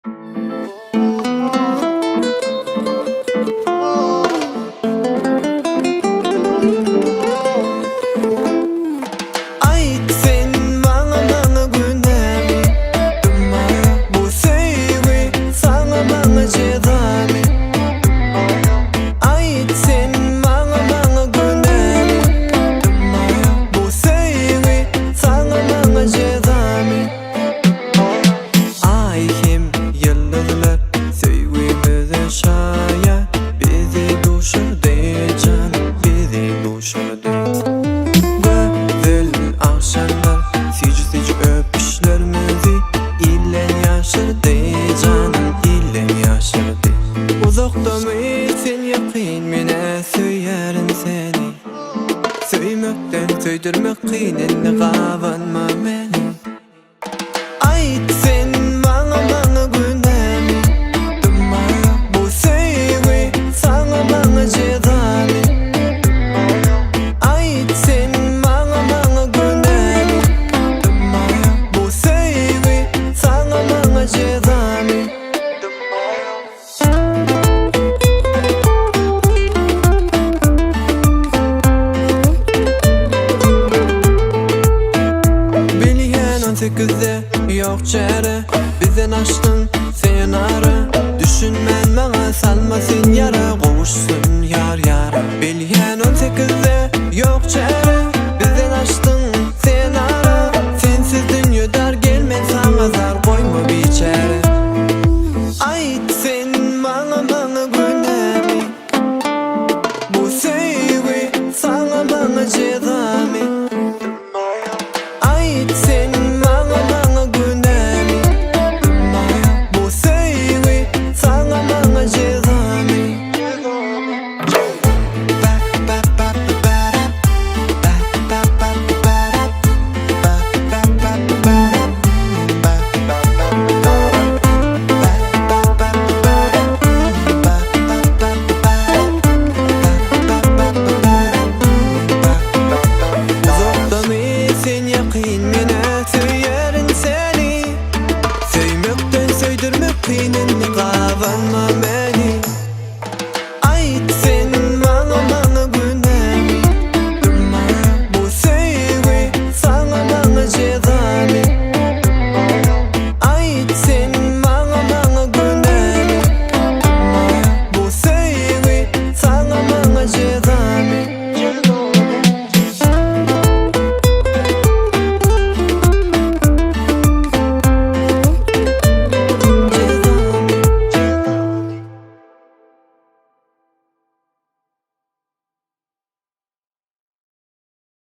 Aýt sen maňa maňa günämi Bu söýgi saňa maňa jezamy Aýt sen maňa maňa günämi Bu söýgi saňa maňa jezamy Aý hem ýyldyzlar söýgimize şaýat Bizi duşurdy janym bizi duşurdy Gözel agşamlar süýji-süýji öpüşlerimizi Ilden ýaşyrdy janym ilden ýaşyrdy Uzakdamy sen ýakyn men-ä söýýärin seni Söýmekden söýdürmek kyn indi gabanma meni Aýt sen maňa maňa günämi Bu söýgi saňa maňa jezamy Aýt sen maňa maňa günämi Bu söýgi saňa maňa jezamy. Bilýän on sekizde ýok çäre Bizden açdyň sen ara Düşünmän maňa salma sen ýara Gowuşsyn ýar ýara Bilýän on sekizde ýok çäre Bizden açdyň sen ara Sensiz dünýe dar gel men saňa zar Goýma biçäre Aýt sen maňa maňa günämi Bu söýgi saňa maňa jezamy Aýt sen maňa maňa günämi Bu söýgi saňa maňa jezamy. Uzakdamy sen ýakyn.